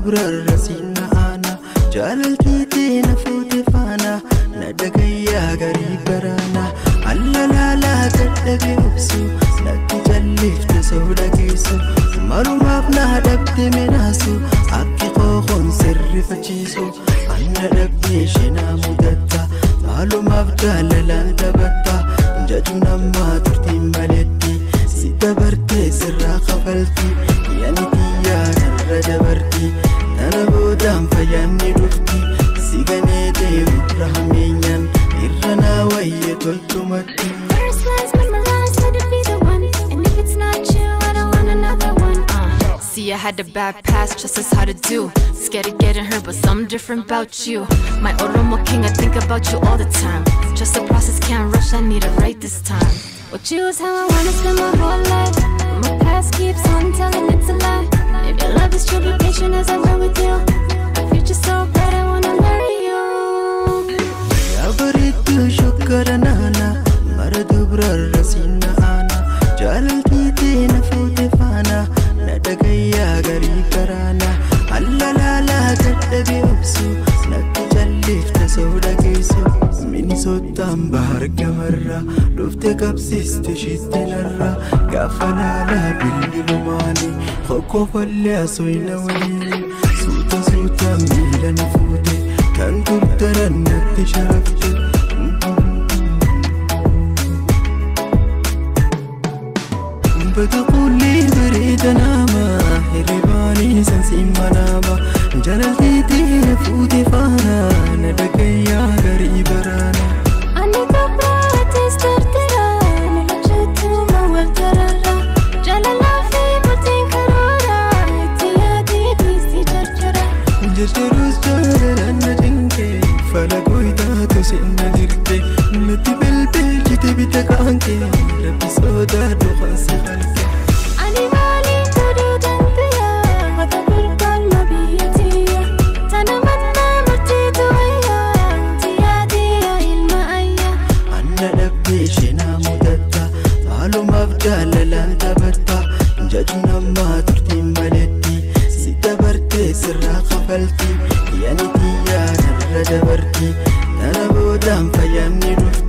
Dubra rasiina ana jaalaltii na fuute faana na dhagayyaa garii baraana alla laalaa dadhabee obsu natti jallifte sooda geessu malumaaf na dhabde minaasu akki qooqoon sirrifachiisu anna dhabdee shinaa mudatta maalumaaf jaalalaan taphatta jaju namaa turtiin maletti si dabartee sirraa kafalti yaani xiyyaa narra dabarti tana boodaan fayyaan ni dhufti si ganee deemu rahameenyaan irra naa wayye toltumatti. First lines memorized, let it be the one. And if it's not you, I don't want another one. See, I had a bad past, just as how to do. Scared of getting hurt, but something different about you. My Oromo king, I think about you all the time. Just the process, can't rush, I need it right this time. Well, choose how I wanna spend my whole life. But my past keeps on telling it's a lie. If your love is true, be patient as I went with you. My future's so bright, I wanna marry you. Yaa bareedduu shokkara naana mara dubra rasiina ana jaalaltii na fuute faana na dhagayyaa garii garaana alla laalaa dadhabee obsu natti jallifte sooda geessu Minisootaan bahar gamarra dhufte qabsiiste shitti narra gaafa laalaa bilbilumaani qoqqofallee asooyna waliin suuta suuta miila na fuute kan turtaran natti sharafte. Bata qulli bareeda nama hirribaanii sansiin manaama jaalaltii fuute faana na dhagayyaa garii baraana. Ani gabraatis tartira, nu lachutuma wal tararra. Jaalalaa fi bultiin karoora, itti yaadii dhiisii jarjara. Jarjarus jaalalaan na cinqe fala gooytaatu sinna jirte natti bilbilchite bita kaanke rabbi sodaadhu kan si halke. Ani maaliin godhuu danda'a? Mata gurgurma biyya tiyya. Tana mannaa murtiitu wayyaa, itti yaadii yaa ilma ayyaa. Anna dhabdee shinaa mudatta maalumaaf jaalalaan taphatta jaju namaa turtiin maletti si dabartee sirraa kafalti yaani xiyyaa narra dabarti tana boodaan fayyaan ni dhufti.